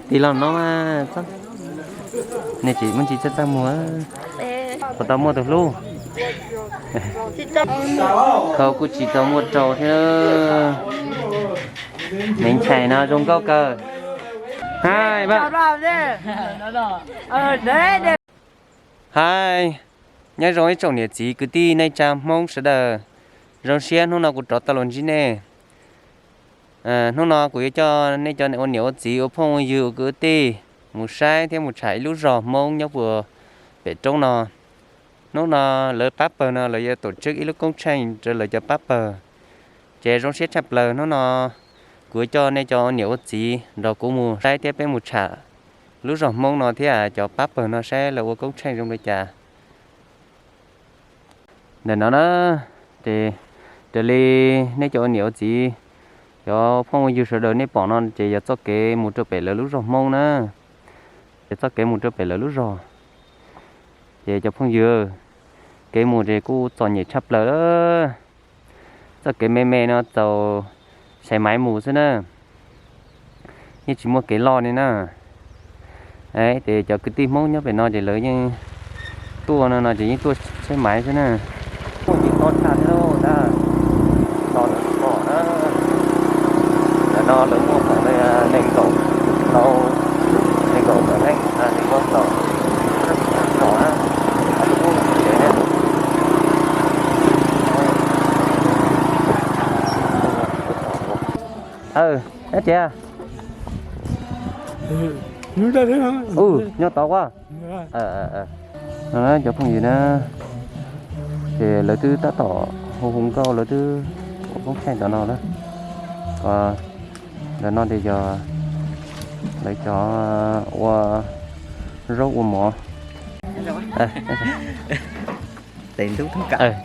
Tis los no mas, nej tsis muaj ntsis txaj txaj muag, puas tau muaj tus hlub? Khau kuj tsis tau muaj rau thiab. Me ntxhais no zoo nkauj kawg. Hai, hai, nyob zoo ib tsoom niam txiv kwv tij neej tsa Hmoob sawv daws. Zoo siab hnub no kuv rov tau los ntsib nej. Hnub no kuv yuav coj nej cov ua niam ua txiv ua phooj ua ywg ua kwv ua tij mus saib thiab mus tsham ib lub zos Hmoob nyob puas pem roob no. Hnub no lawv pab pawg no lawv yuav tổ chức ib lub koob tsheej rau lawv cov pab pawg. Ces zoo siab tshaj plaws hnub no kuv yuav coj nej cov ua niam ua txiv nrog kuv mus saib thiab peb mus tsham lub zos Hmoob no thiab cov pab pawg no saib lawv ua koob tsheej zoo li cas. Ntawm no na, ces raws li nej cov ua niam ua txiv, cov phooj ywg sawv daws nej pom no ces yog txoj kev mus rau pem lawv lub zos Hmoob na. Ces txoj kev mus rau pem lawv lub zos, ces cov phooj ywg, kev mus ces kuj txom nyem tshaj plaws lawm. Txoj kev me me no txaus xaiv maiv mus xwb na, yeej tsis muaj kev loj li na. Ces cov kwv tij Hmoob nyob pem no ces lawv yeej tuaj no no ces yeej tuaj saib maiv xwb na. Muaj ntsis tob tshaj thiab na, no lawv pom na, ntawm no lawv muaj tau nees nkaum, tau nees nkaum tawm leej, nees nkaum tawm no na, lub tsev na. Aw, dab tsi? Nyob tod ua. No cov phooj ywg na, ces lawv twb tab tom hu hu nkauj, lawv twb ua koob tsheej tom no na. Ntawm no ces yog lawv cov ua zaub ua mov.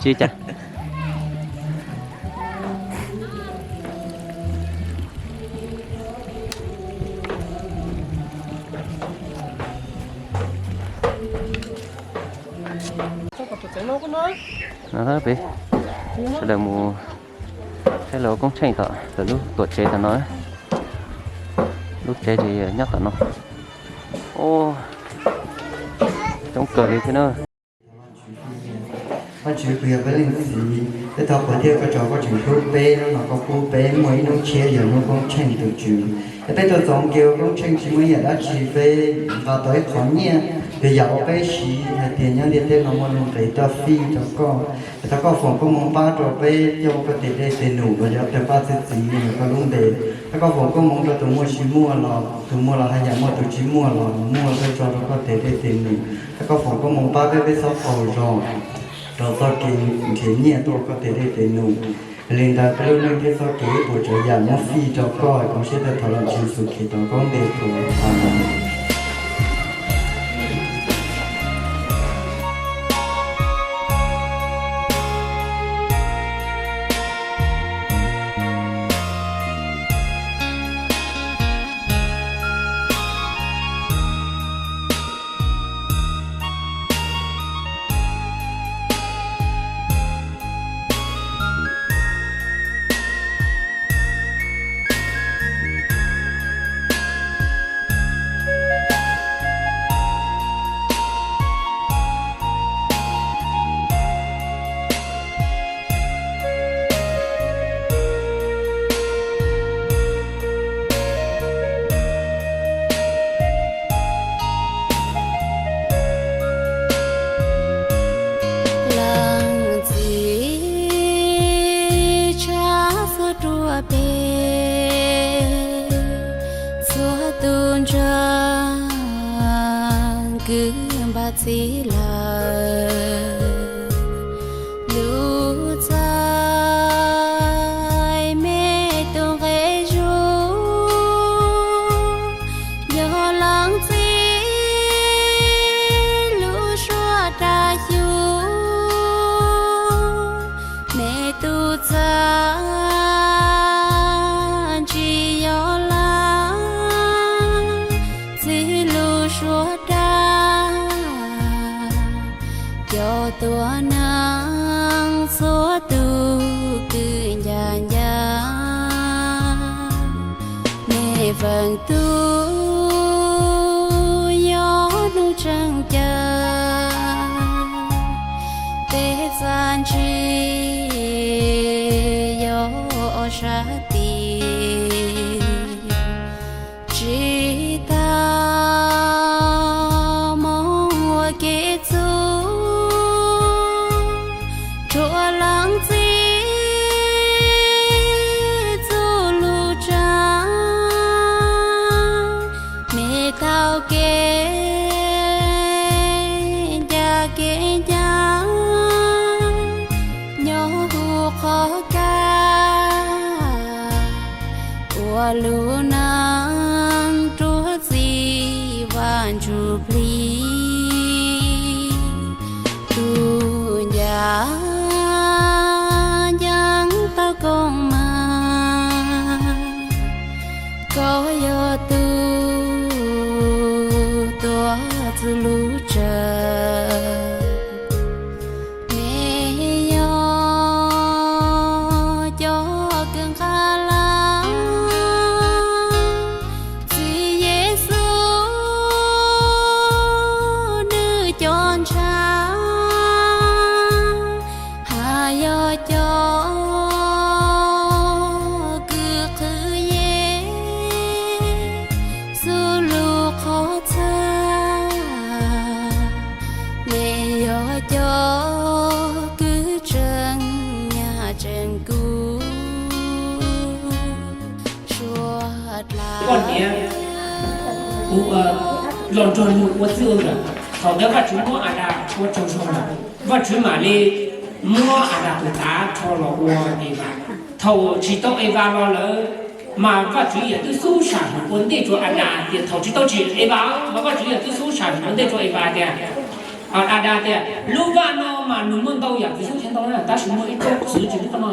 Tsis cas. No peb sawv daws mus saib lawv ua koob tsheej tom lawv lub tuam tsev tom no. Lub tsev ces nyob tom no. Coob kawg li thiab na. Vajtswv, kuv yog koj leej txiv, peb thov qhuas tias koj tso koj tseem hlub peb, hnub no koj pub peb muaj ib hnub tshiab yog hnub koob tsheej tus Tswv. Es peb tuaj txog kev ua koob tsheej tsis muaj ib yam dab tsi, peb nqa tau ib qho nyiaj, yog yam uas peb siv hais tias nyob ntiaj teb no muaj lub nqe tuaj fij rau koj. Es thov koj foom koob hmoov pab rau peb coj ua koj tes dej tes num los yog tawg paj txwv txiv ntawm koj lub npe. Thov koj foom koob hmoov rau tus muaj tsis muaj los tus muaj los haj yam muaj, tus tsis muaj los muaj, peb tso rau koj tes dej tes num. Thov koj foom koob hmoov pab peb, peb txhob qaug zog rau txoj kev nrhiav nyiaj tuaj ua koj tes dej tes num. Yog li ntawd peb lub neej thiab txoj kev ib puas tsav yam muab fij rau koj, koom siab thov Leej Yexus Khetos koob npe thov, amees. Leej txiv tshaj txhua ruaj pes, txhua tus ntseeg kwv npaj txhij lawm. Lub txais me tus nqe zuj yog leej txiv lub suab raj xyu. Me tus txaj tsis yog leej txiv lub suab raj, cov tuam neeg txhua tus kwv ncaj ncaj. Me feem tus Tsis tau moog ua kev txug rua leej txiv txuj lug tsaam, me tau kev ncav kev ncav nyob huv qhov kaj ua lub neej ruaj txim Vaaj Ntsuj Plig. Tug ncav ncaab tau koom mas, koj yog tug tuav txug lub tsawg. Mej yog cov kws nqaa lawm Txiv Yexus nwg cov ntshaw, has yog cov kws qhwv Yexus lub qhov txhab. Mej yog cov kws tseem nyam tseem kub suav dlawg. Poj niam, kuv los nrog nwg ua txwj ua nkawm. Thaum ntawd Vajtswv muab Adas ua tsaug zog lawm, Vajtswv mam li muab Adas tus tav rho los ua Evas. Thaum tsis tau Evas los lawm, mas Vajtswv yawm twb xub sam hwm ua ntej rua Adas tias, thaum tsis tau tsim Evas mas Vajtswv yawm twb xub sam hwm ua ntej rua Evas tias, Adas tias, lub vaj no mas nws muaj ntau yam txiv xyoob txiv ntoo na, tab sis muaj ib tsob txwv tsis pub koj noj.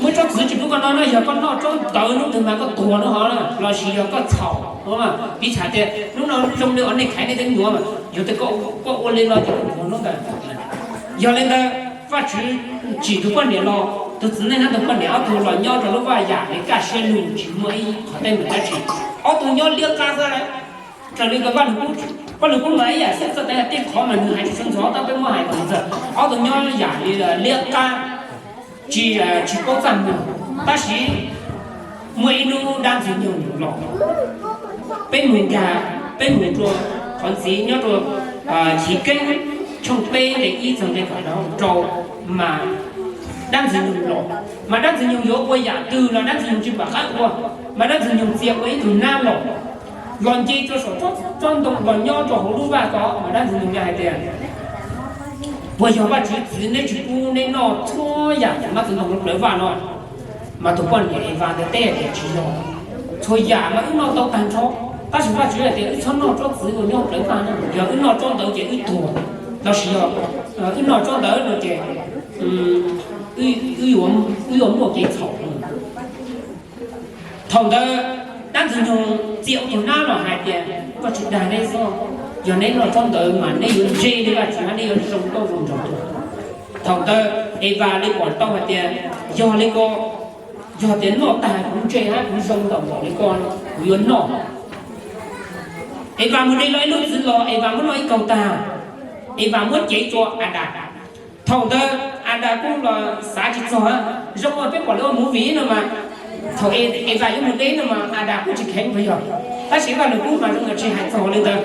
Muaj ib tsob txwv tsis pub koj noj na, yog koj noj tsob ntawd hnub twg mas koj tuag lub hov na, lossis yog koj txhaum. Piv txham tias hnub no zoo li uas nej khaiv nej tej nyuam mas, yog tias koj ua li no ces koj tuag hnub ntawd. Yog li ntawd, Vajtswv tsim tus poj niam los, tus txiv neej hab tus poj niam ob tug los nyob rau lub vaj yam li kaj siab lug tsis muaj ib qhov teeb meem dab tsi. Ob tug nyob liab qab xwb lawm. Raws li Vajluskub, Vajluskub mas ib yam xwb txog tej qhov mas nws hais tsis tshua ntxov tab peb muab hais kom txog. Ob tug nyob yam li liab qab, tsis, tsis paub txaj muag. Tab sis muaj ib hnub dab ntxwg nyoog los, peb mus nkag, peb mus rua qhov ntxiv nyob rua Chiv Keeb tshooj peb nqe ib txog nqe kaum rau mas dab ntxwg nyoog los, mas dab ntxwg nyoog yuav ua yam twg los dab ntxwg nyoog tsis pom qab ua, mas dab ntxwg nyoog txia ua ib tug nab los, los nce rua saum tsob ntoo los nyob rua hauv lub vaj ko, mas dab ntxwg nyoog hais tias, puas yog Vajtswv txwv neb tsis pub neb noj txhua yam mab txwv ntoo lub plawv vaj no? Mas tus poj niam Evas ntawd teb tias tsis yog, txhua yam mas wb noj tau tag nrho, tab sis Vajtswv hais tias wb txhob noj tsob txwv uas nyob plawv vaj no, yog wb noj tsob ntawd ces wb tuag, lossis yog wb noj tsob ntawd no ces wb yuav muaj kev txhaum. Thaum ntawd dab ntxwg nyoog txia tus nab los hais tias, koj tsis dag neb xwb, yog neb noj tsob ntawd mas neb yuav ntse li Vajtswv hab neb yuav zoo nkauj zoo nraug. Thaum ntawd Evas li pom tau hais tias, yog li ko, yog tias noj tag kuv ntse hab kuv zoo ntaus npaum li ko, kuv yuav noj. Evas mus de los ib lub txwv los, Evas muab noj ib kaug tag, Evas muab cev rua Adas. Thaum ntawd Adas kuj los xav tsis txog, zoo ua peb pom lawv ua movie no mas, thaum Evas yuav mus de no mas Adas kuj tsis kheev puas yog, tab sis Vajluskub mas zoo yog tsis hais txog li ntawd.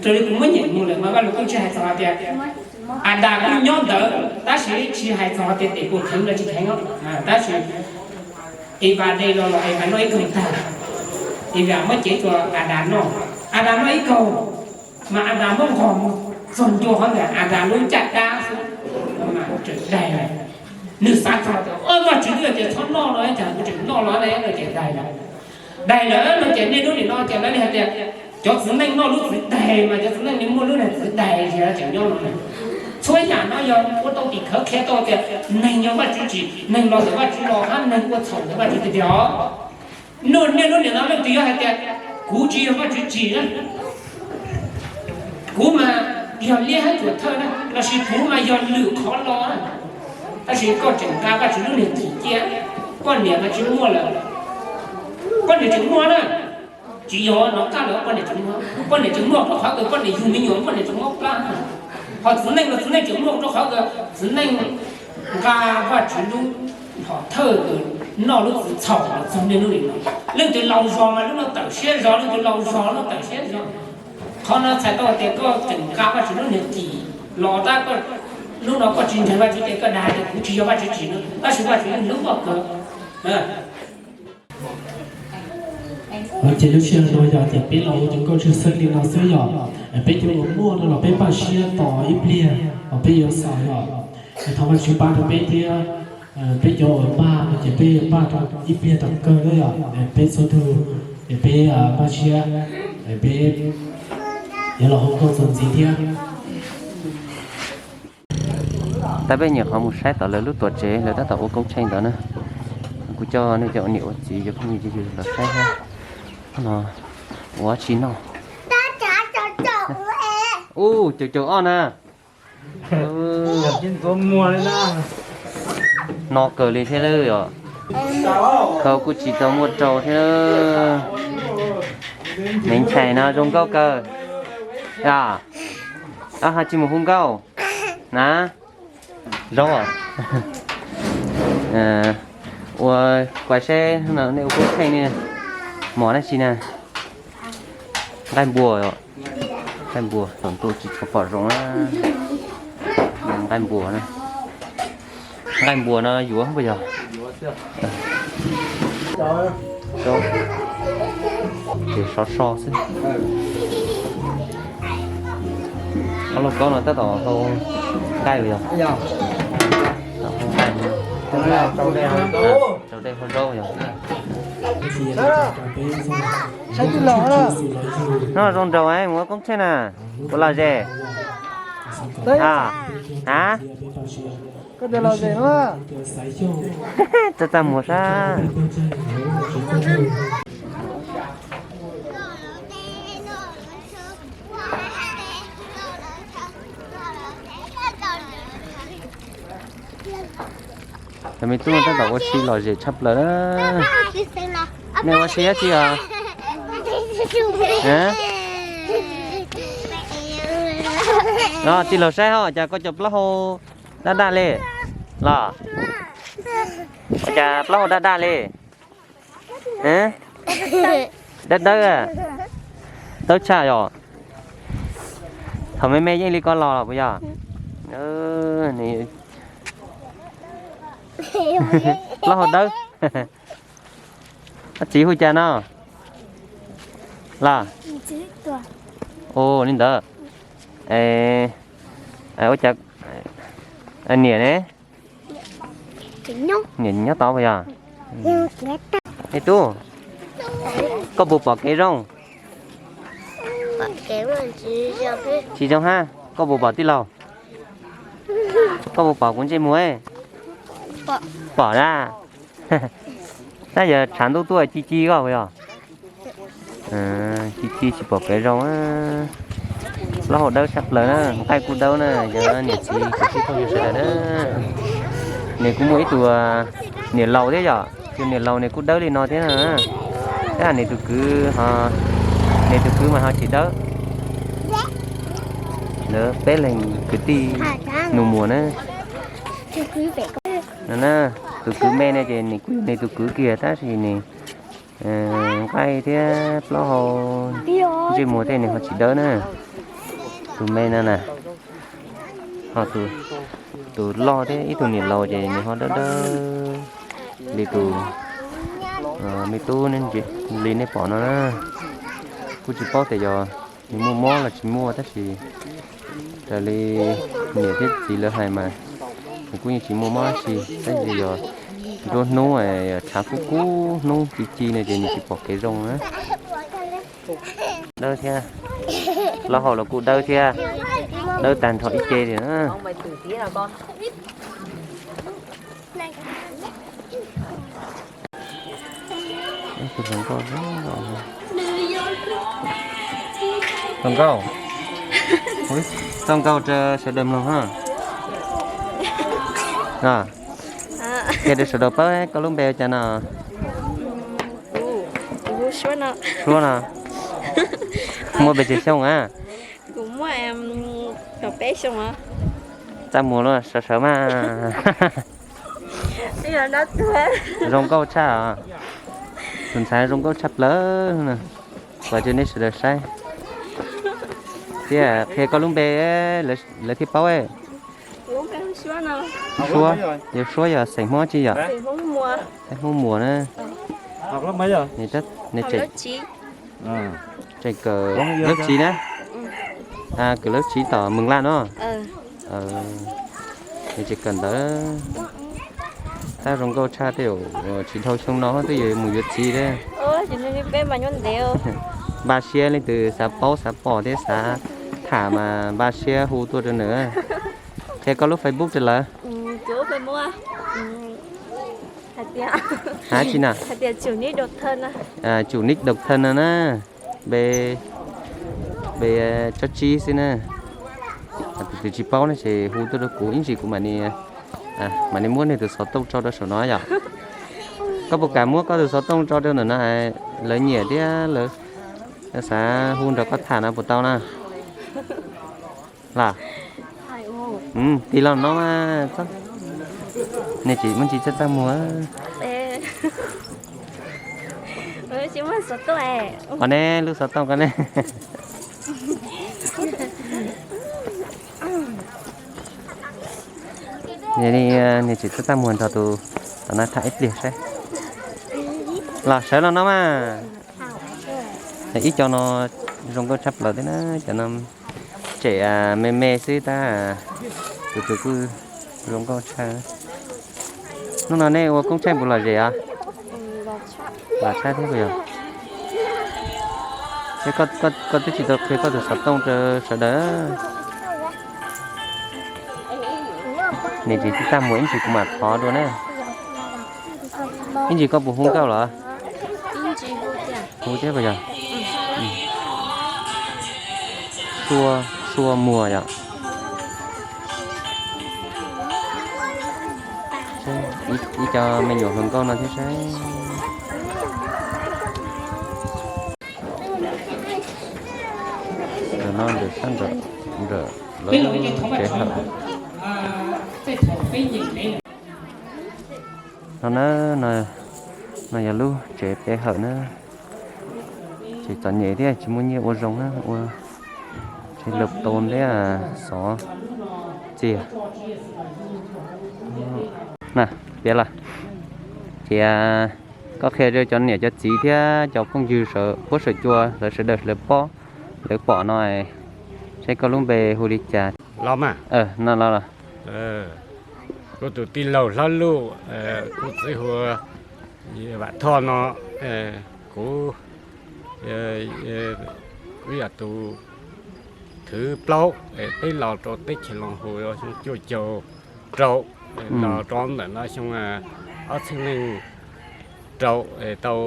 Raws li kuv muab nyem mus lawm mas Vajluskub tsis hais txog hais tias Adas kuj nyob ntawd, tab sis tsis hais txog tias tes puas kheev los tsis kheev, tab sis Evas de los los Evas noj ib kaug tag, Evas muab cev rua Adas noj. Adas noj ib kaug, mas Adas muab nqos mus txog ncua qhov ntawd Adas lub caj dab xwb mas tseem daig lawm. Nws xav txog tias, Vajtswv twb hais tias txhob noj no, cas kuv tseem noj los ne? No ces daig lawm. Daig lawm no ces niaj hnub nim no ces lawv li hais tias cov txiv neej noj lub txwv daig mas cov txiv neej li muaj lub niag txwv daig tiag tseem nyob no. Txhua yam no yog ua tau tim khawv qhia tau tias neeg yog Vajtswv tsim, neeg los ntawm Vajtswv los hab neeg ua txhaum ntawm Vajtswv tiag tiag os. Niaj hnub nim no leej twg yuav hais tias kuv tsis yog Vajtswv tsim na, kuv mas yog liab hab cuam thawj na, lossis kuv mas yog lwm qhov los na, tab sis koj tseem nqa Vajtswv lub niag txim cia. Poj niam mas tsis muaj lawm, poj niam tseem muaj na. Tsis yog nov qab lawm, poj niam tseem muaj, poj niam tseem muaj rau qhov kws poj niam yug me nyuam poj niam tseem muaj plab. Ho txiv neej los txiv neej tseem muaj rau qhov kws txiv neej nqa Vajtswv lub hom thawj kws noj lub txwv txhaum los txog niaj hnub nim no. Leej twg laus zog mas lub no tawm siab zog, leej twg laus zog lub no tawm siab zog. Qhov no txhais tau tias koj tseem nqa Vajtswv lub niag cim los tab, lub no koj tsis ntseeg Vajtswv ces koj dag tias kuv tsis yog Vajtswv tsim no, tab sis Vajtswv yeej hlub koj kawg. Ces lub sij hawm no yog tias peb los ua cov nkauj tshwj xeeb li no xwb yog peb cov uas muaj no los peb npaj siab tos ib pliag los peb yuav xaus yog thov Vajtswv pab rau peb thiab. Peb cov uas npaj no ces peb yuav npaj rau ib pliag rau kawg na yog peb txhua tus es peb npaj siab es peb yuav los hu nkauj txuas ntxiv thiab. Tab peb nyuam qhuav mus saib tom lawv lub tuam tsev lawv tab tom ua koob tsheej ntawd na. Kuv coj nej cov ua niam ua txiv cov phooj ywg los saib no ua tsi noj. Ub, caum caum ob na. No kawg li thiab lawm os. Kawg kuj tsis tau muaj rau thiab. Me ntxhais no zoo nkauj kawg. Ab, ho tsis mus hu nkauj na. Zaub, ua kuv saib nej ua koob tsheej ne, mov dab tsi na? Nqaij npua, nqaij npua, thaum ntuj tsis tshua pom zoo na. Nqaij npua, nqaij npua no yuav puas yog? Ces sov so xwb. Ob lub kaub no tab tom hau nqaij los yog? Hau nqaij, rau dej hau zaub yog? No zoo nraug mus ua koob tsheej na. Puas lom zem? A, txaj txaj muag sab. Cov me tub tab tom ua si lom zem tshaj plaws na. Nej ua si dab tsi os? Tij laug saib ho, cas koj cov plaub hau daj daj li los? Ua cas plaub hau daj daj li? Dawb dawb, dawb tshaj yom. Thaum me me yeej li ko los puas yog? Plaub hau dawb. Ob txiv hu cas no? Los. Ua li ntawd. Ua cas niam ne? Niam nyob tod puas yog? Me tub, koj puas pom kev zoo? Tsis zoo hab, koj puas pom tij laug? Koj puas pom kuv ntsej muag? Pom na. Tab yog tshav ntuj tuaj ci ci koj puas yog? Ci ci tsis pom kev zoo. Plaub hau dawb tshaj plaws na, nqaij kuj dawb na, yog niam txiv kwv tij phooj ywg sawv daws na. Nws kuj muaj ib tug niam laus thiab yom, tus niam laus nws kuj dawb li no thiab na. Tab nws tus kwv, nws tus kwv mas ho tsis dawb. Lawv peb leeg kwv tij nus muag na. Tus kwv me no ces nws kuj yog nws tus kwv kiag tab sis nws nqaij thiab plaub hau ntsej muag tej nws ho tsis dawb na. Tus me no na, ho tus loj thiab ib tug niam laus ces nws ho dawb dawb li tus me tub li nej pom no na. Kuj tsis paub tias yog nws muaj mob los tsis muaj tab sis raws li niam thiab txiv lawv hais mas nws kuj yeej tsis muaj mob dab tsi tab sis yog nruab hnub tshav kub kub hnub ci ci no ces nws tsis pom kev zoo na. Dawb thiab, plaub hau los kuj dawb thiab, dawb tag nrho ib ce li na. Hluas nkauj, hluas nkauj rau sawv daws mloog na. Qhia rau sawv daws paub koj lub npe ua cas no? Suab no. Muaj pes tsawg xyoo a? Txaj muag los sawv sawv mas. Zoo nkauj tshaj. Tus ntxhais zoo nkauj tshaj plaws na, kom rau nej sawv daws saib thiab qhia koj lub npe, lawv thiaj paub. Suab, yog Suab yog xeem Hmoob tsi yom? Xeem Hmoob Muas na. Tseem kawm lab tsi na? Kawm lab tsi tom Moos Laj no. Tseem kawm ntawv. Tab zoo nkauj tshaj, tej zaum tsis dhau xyoo no twb yuav mus yuav txiv thiab. Npaj siab leej twg xav paub xav pom thiab xav tham mas npaj siab hu tuaj rau nws. Qhia koj lub Facebook rau lawv. Hais tsi na? Tsum Nik Daus Thawj no na. Npe tsob tsib xwb na. Tus twg tsis paub no ces hu tuaj rau kuv ib ntsis kuv mam li muab nej tus xov tooj tso rau saum no yom. Koj puas kam muab koj tus xov tooj tso rau ntawm no, lawv nyiam thiab lawv xav hu nrog koj tham no puas tau na? Los, tig los no mas. Nej tsis muaj ntsis txaj txaj muag. Qhov ne lub xov tooj qhov ne. Nej tsis txaj txaj muag nrog tus tom no tham ib pliag saib. Los sawv los no mas. Ib co no zoo nkauj tshaj plaws thiab na, cov no tsem me me xwb tab tus twg kuj zoo nkauj tshaj. Hnub no nej ua koob tsheej puas lom zem os? Lom tshaj thiab puas yog? Koj twb tsis tau qhia koj tus xov tooj rau sawv daws. Nej tsis txaj txaj muag ib ntsis kuv mam thov dua na. Ib ntsis koj puas hu nkauj los? Hu thiab puas yog? Sua, Sua Muas yom. Ib co me nyuam hluas nkauj no thiab saib. Ntawm no ntawm sab nram lawv lub tsev hawm. No na, no yog lub tsev pe hawm na. Tsev txom nyem thiab tsis muaj nyiaj ua zoo na, ua tsev lawv tau ntiab xov txiag. Na, piav los, ces koj qhia rau cov niam cov txiv thiab cov phooj ywg sawv huab sawv cua lawv sawv daws lawv pom, lawv pom no, saib koj lub npe hu li cas. Los mas. No los los. Kuv tus tij laug hlob Luj, kuv txiv hu Vam Thoj no, kuv, kuv yog tus thib plaub, peb los rau teb chaws Loos Hus xyoo cuaj caug rau, los rau ntawm no xyoo ob txhiab leej rau, tau,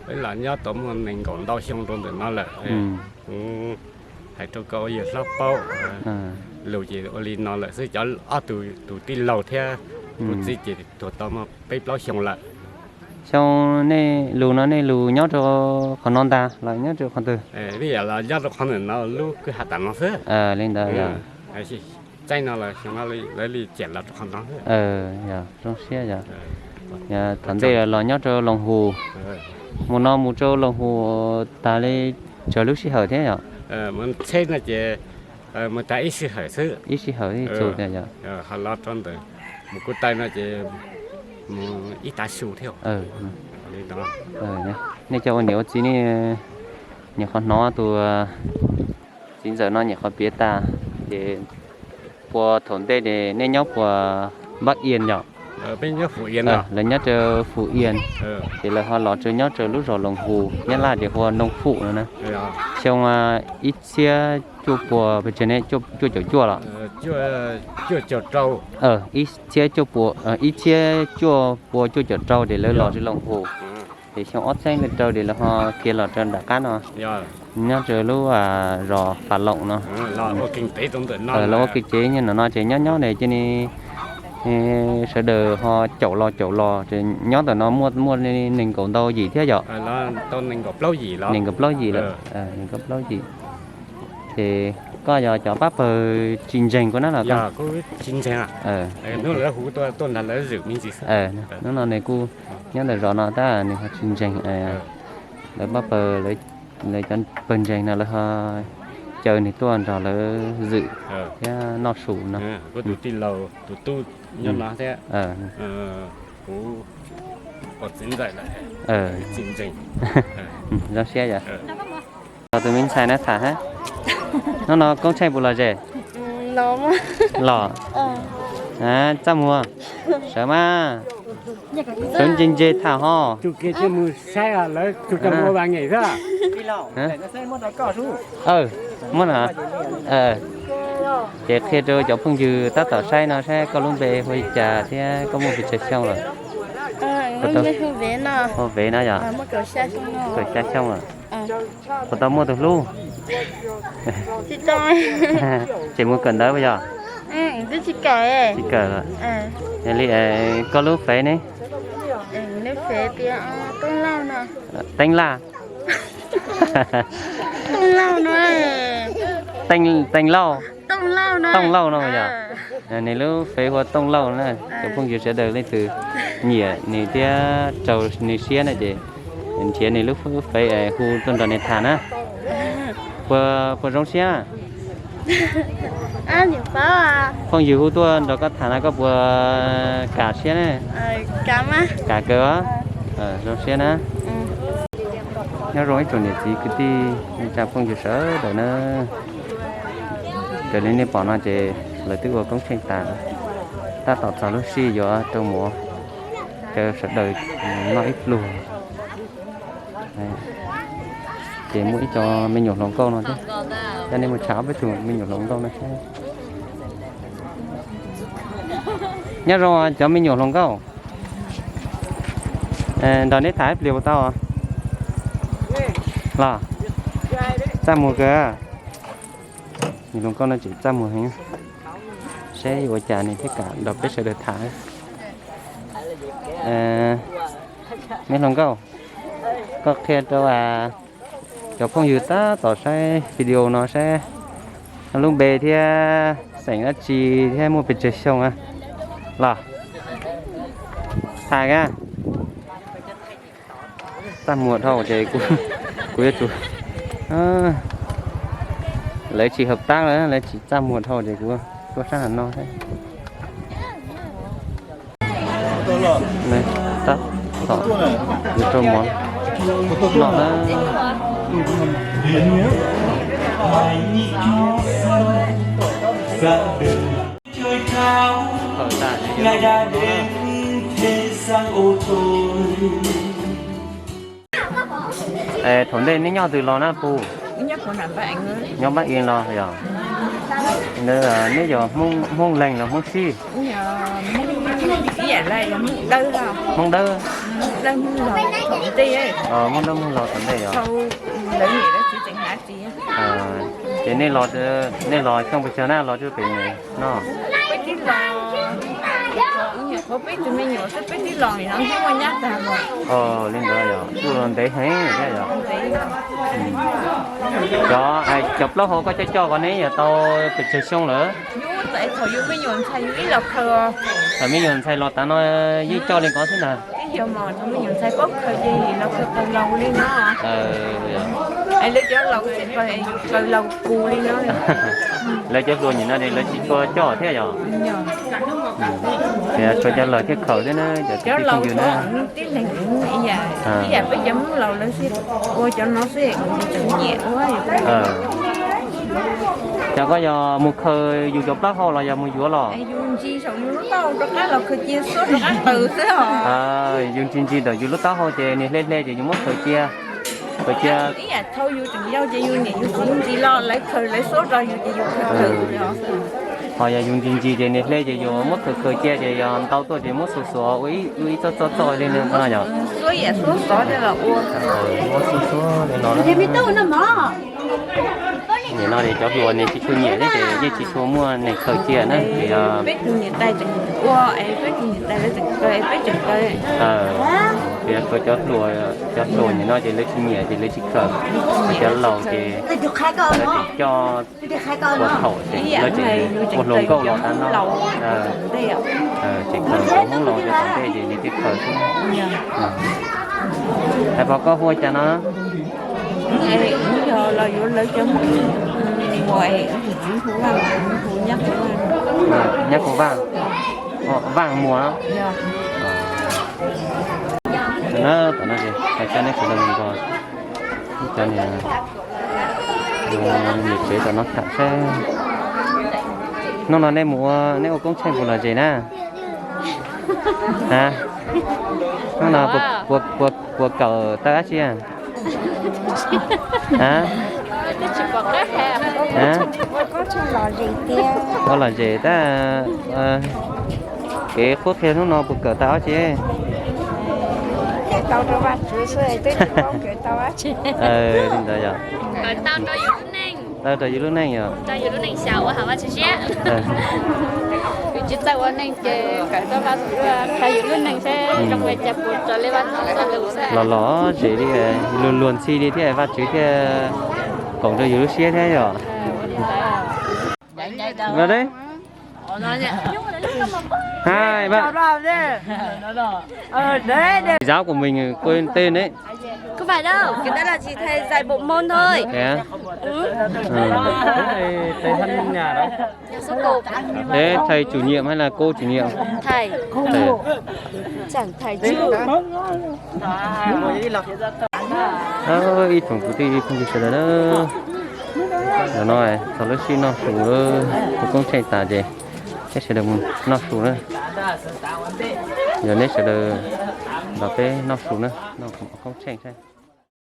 peb los nyob tau muaj nees nkaum ntau xyoo rau ntawm no lawm. Kuv hais rau koj ua yawg hlob paub, lus ces ua li no lawm xwb, cov ob tug tus tij laug thiab kuv txiv ces tuag tau muaj peb plaub xyoo lawm. Xyoo nej lus no nej lus nyob rau qhov no ntag los nyob rau qhov twg? Vim yam los nyob rau qhov ntawm no lub kwj ha tas no xwb. Li ntawd yog. Txeeb no los xyoo no lawv li ciam los rau qhov no xwb. Yog zoo siab yog. Thaum ntej los nyob rau Loos Hus, mus no mus rau Loos Hus tas li tsawg lub sij hawm thiab yog? Mus tsheb no ces mus tas ib sij hawm xwb. Ib sij hawm ib txug tiag yog. Ho los rau ntawm mus kuv taw no ces mus ib tav su thiab. Nej cov ua niam ua txiv ne, nyuam qhuav hnov tus txiv ntxawm no nyuam qhuav piav tas, ces puas thaum ntej nej nyob puas Npab Ias yom? Lawv nyob rau Fum Ias, ces lawv ho los rau nyob rau lub zos Loos Hus, Nyab Laj tias hu ua Noo Fum no na. Xyoo ib txhiab cuaj puas pes tsawg ne, cuaj caum cuaj los? Ib txhiab cuaj pua, ib txhiab cuaj pua cuaj caum rau ces lawv los rau Loos Hus. Ces xyoo ob txhiab leej rau ces lawv ho khiav los rau nram qab no, nyob rau lub zos Fam Loos no. Los ua kev tsev nyob no ces nyob nyob ne cia li sawv daws ho caum los caum los ces nyob ntawm no muaj muaj nees nkaum ntau yim thiab yom? Nees nkaum plaub yim lawm. Nees nkaum plaub yim. Ces Koj yog cov pab pawg tsis ntseeg kuv na los koj? Hnub no nws kuj nyob ntawm zos no tab nws ho tsis ntseeg, lawv pab pawg, lawv cov pawg ntseeg no lawv ho caw nws tuaj nrog lawv zwm thiab noj su no. Zoo siab yog. Los tus me ntxhais na tham hab. Hnub no Koob Tsheej puas los ze? Los. Txaj muag. Sawv mas. Sawv ntse ntse tham ho. Muab no. Ces qhia rau cov phooj ywg tab tom saib no saib koj lub npe hu li cas thiab koj muaj pes tsawg xyoo lawm? Hu Vev no yog? Kaum xya xyoo lawm. Puas tau muaj tus hlub? Tsis mus kawm ntawv puas yog? Tsis kawm lawm. Yog li koj lub fev ne? Teeb Laj. Teej Lauj. Tooj Lauj no yog. Nws lub fev hu ua Tooj Lauj na. Cov phooj ywg sawv daws leej twg nyiam nws thiab raug nws siab na ces nrhiav nws lub fev hu tuaj nrog nws tham na. Puas, puas zoo siab? Phooj ywg hu tuaj nrog koj tham no koj puas kam siab ne? Kam kawg. Zoo siab na. Nyob zoo ib tsoom niam txiv kwv tij neej tsa phooj ywg sawv daws na. Raws li nej pom no ces lawv twb ua Koob Tsheej tas, tab tom txog lub sij yuav rau mov rau sawv daws noj ib pluag. Ces muaj ib co me nyuam hluas nkauj no thiab, coj nej mus tsham ob peb tug me nyuam hluas nkauj no thiab. Nyob zoo cov me nyuam hluas nkauj, nrog neb tham ib pliag puas tau? Los, txaj muag kawg. Me hluas nkauj no tseem txaj muag heev, seb ua cas nws thiaj kam nrog peb sawv daws tham. Me hluas nkauj, koj qhia rau cov phooj ywg tab tom saib video no saib lub npe thiab xeem dab tsi thiab muaj pes tsawg xyoo los tham a. Txaj muag dhau ces kuv yuav tsum, lawv tsis hợp tác lawm, lawv tsis txaj muag dhau ces kuv tuaj sab hauv no thiab. Tab tom yuav rau mov noj na. Thaum ntej neb nyob twg los na puj? Nyob Pab Ees los yog? Neb yog Hmoob Leeg los Hmoob Sib? Hmoob Dawb. Hmoob Dawb Hmoob Laug thaum ntej yog? Ces nej los xyoo pes tsawg na los txog pem no? Li ntawd yog kuj los ntev heev thiab yog? Cov, cov plaub hau koj coj coj ko neb yog tau pes tsawg xyoo lawm? Thaum me nyuam ntxhais los tav no yeej coj li ko xwb ntag. Lawv cov hluas nim no lawv tsis tshua coj thiab yog? Tshuav cov laus thiaj khaws thiab na, cov kwv tij phooj ywg na. Cov koj yog mus khaws yus cov plaub hau los yog mus yuav los? Yus ntsis ntsis ntawm yus lub taub hau ces nws hle hle ces yus muab khaws cia, khaws cia. Ho yog yus ntsis ntsis ces nws hle ces yus muab khaws khaws cia ces yog ntau tuaj ces muab xuas xuas ua ib txoj txoj txoj li no yog? Muab xuas xuas li no. Nim no ces cov hluas nws tsis tshua nyiam thiab ces yeej tsis tshua muaj neeg khaws cia na ces, peb tus niam tais tseem ua es peb tus niam tais lawv tseem khaws es peb tseem khaws. Ces cov hluas, cov hluas nim no ces lawv tsis nyiam ces lawv tsis khaws, cov laus ces lawv tseem coj ua thaum ces lawv tseem ua hluas nkauj los tag no. Tseem khaws cov Hmoob laus cov tom ntej ces nws thiaj khaws xwb. Hais pom koj hu ua cas no? Yog los yuav lawv cov Hmoob Muas, hu Vaj, hu Nyab Vaj. Nyab Vaj, Vaj Muas. Tam no ces hais cov nej sawv daws mus nrog cov niam tsev tom no tham seb hnub no nej mus ua, nej ua koob tsheej puas lom zem na? Hnub no puas kawm tau dab tsi? Ua lom zem tab, kev qhuab qhia hnub no puas kawm tau dab tsi? Li ntawd yog tau rau yus lub neej yog. Los lom zem li, luag luag ntxhi li thiab Vajtswv thiaj koom rau yus lub siab thiab yog. Giáo của mình quên tên đấy. Không phải đâu, cái đó là chỉ thầy dạy bộ môn thôi. Thế á? Thế thầy chủ nhiệm hay là cô chủ nhiệm? Thầy. Thầy. Giảng thầy chứ. Ib tsoom kwv tij phooj ywg sawv daws na, zaum no txog lub sij noj su, ua koob tsheej tas ces peb sawv daws mus noj su na. Yog neb sawv daws nrog peb noj su na, noj koob tsheej.